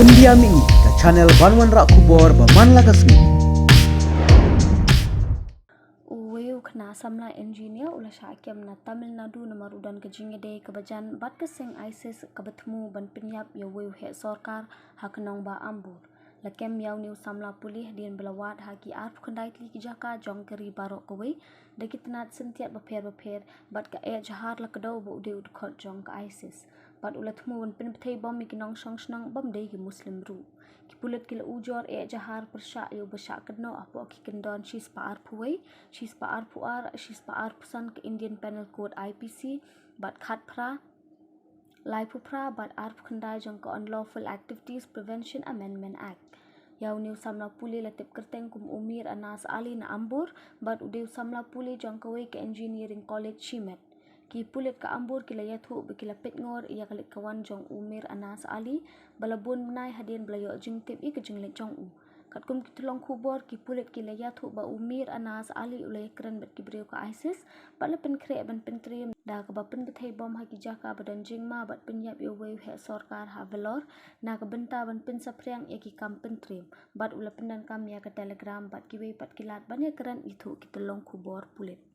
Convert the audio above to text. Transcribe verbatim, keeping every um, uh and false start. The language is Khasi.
India Mini, ka channel ban wanrah khubor ba man la ka sngi. Uwei u khynnah samla engineer u la shah kem na Tamil Nadu namar u don ka jingïadei kaba jan bad ka seng ISIS kaba thmu ban pynïap ïa uwei u heh sorkar ha ka nongbah Ambur. La kem ïa une u samla pule hadien ba la wad ha ki arphew khyndai tylli ki jaka jong ka ri baroh kawei da ki tnat syntiat bapher bapher bad ka eh jahar la kdew ba u dei u dkhot jong ka ISIS. Bad u la thmu ban pynbthei bom ïa ki nongshong shnong bym dei ki Muslim ruh. Ki pulit ki la ujor eh jahar pyrshah ïa uba shah kynnoh hapoh ki kyndon shispah arphew wei, shispah arphew ar, shispah arphew san ka Indian Penal Code, IPC, bad khatphra, laiphew phra bad arphew khyndai jong ka Unlawful Activities Prevention Amendment Act. Ïa une u samla pule la tip kyrteng kum u Mir Anas Ali na Ambur bad u dei u samla pule jong kawei ka Engineering College shimet. Ki pulit ka Ambur ki la ïathuh ba ki la peit ngor ïa ka leit ka wan jong u Mir Anas Ali ba la bun bnai hadien ba la ïoh jingtip ïa ka jingleit jong u. Katkum ki tyllong khubor, ki pulit ki la ïathuh ba u Mir Anas Ali u la ïakren bad ki briew ka ISIS bad la pynkhreh ban pyntriem da kaba pynbthei bom ha ki jaka ba don jingma bad pynïap ïa uwei u heh sorkar ha Vellore na ka bynta ban pynsaphriang ïa ki kam pyntriem bad u la pyndonkam ïa ka Telegram bad kiwei pat ki lad ban ïakren ithuh ki tyllong khubor pulit.